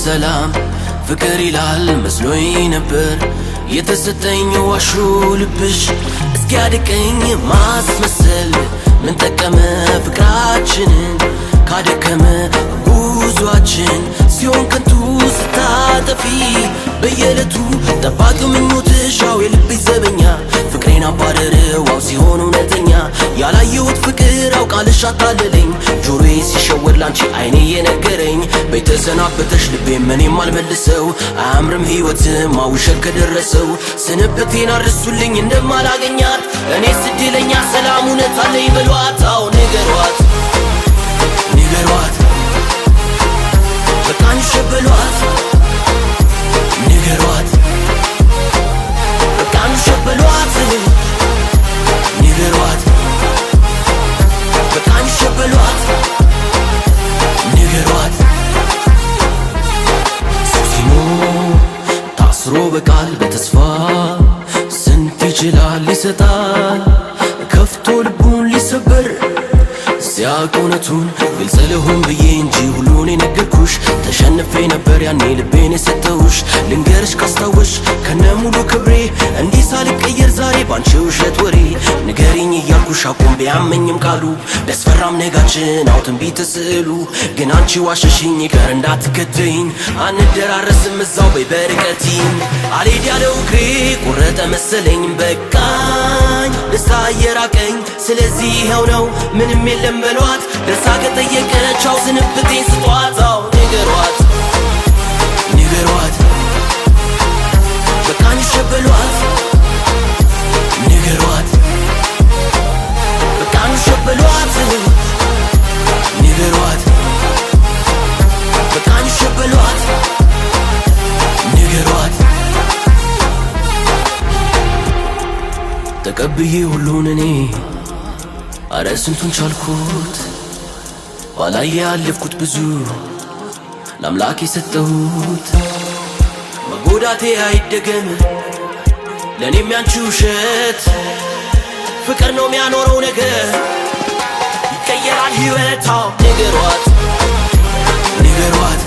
ሰላም ፍቅር ይላል መስሎኝ ነበር የተሰጠኝ ዋሹ ልብሽ እስኪያድቀኝ ማስመሰል ምን ጠቀመ ፍቅራችንን ካደከመ ጉዟችን ሲሆን ከንቱ ስታጠፊ በየዕለቱ ጠባቂው ምኞትሽ አዎ የልብሽ ዘበኛ ፍቅሬን አባረረው ሲሆን እውነተኛ ያላየሁት ፍቅር አውቃልሽ አታለለኝ ጆሮዬ ሲሸወድ ላንቺ አይኔ የነገረኝ በተሰናበተሽ ልቤ ምንም አልመልሰው አያምርም ሕይወትም ውሸት ከደረሰው ስንብቴን አድርሱልኝ እንደማላገኛት እኔ ስድለኛ ሰላም እውነት አለኝ በሏት። አዎ ንገሯት፣ ንገሯት፣ በቃኝ በሏት፣ ንገሯት፣ በቃኝ በሏት፣ ንገሯት፣ በቃኝ በሏት፣ ንገሯት። ሰው ሲኖር ታስሮ በቃል በተስፋ ስንት ይችላል ይሰጣል ከፍቶ ልቡን ሊሰበር ሲያውቅ እውነቱን ግልጽ ልሁን ብዬ እንጂ ሁሉን የነገርኩሽ ተሸንፌ ነበር ያኔ ልቤን የሰጠሁሽ። ልንገርሽ ካስታወሽ ከነ ሙሉ ክብሬ እንዲህ ሳልቀየር ዛሬ ባንቺ ውሸት ወሬ ንገሪኝ እያልኩሽ አቁም ቢያመኝም ቃሉ ቢያስፈራም ነጋችን አው ትንቢተ ስዕሉ ግን አንቺ ዋሸሽኝ ይቀር እንዳትከተይኝ አንደራረስም እዛው በይ በርቀቲኝ አልሄድ ያለው እግሬ ቆረጠ መሰለኝ በቃኝ ደስታ እየራቀኝ ስለዚህ ይኸው ነው ምንም የለም በሏት ደርሳ ከጠየቀች አው ስንብቴን ስጧት። አው ንገሯት፣ ንገሯት፣ በቃኝ በሏት፣ ንገሯት፣ በቃኝ በሏት፣ ንገሯት፣ በቃኝ በሏት፣ ንገሯት። ተቀብዬ ሁሉን እኔ አረ ስንቱን ቻልኩት ባላየ ያለፍኩት ብዙ ለአምላክ የሰጠሁት መጎዳቴ አይደገም ለእኔም ያንቺ ውሸት ፍቅር ነው የሚያኖረው ነገር ይቀየራል ሕይወት። አዎ ንገሯት፣ ንገሯት።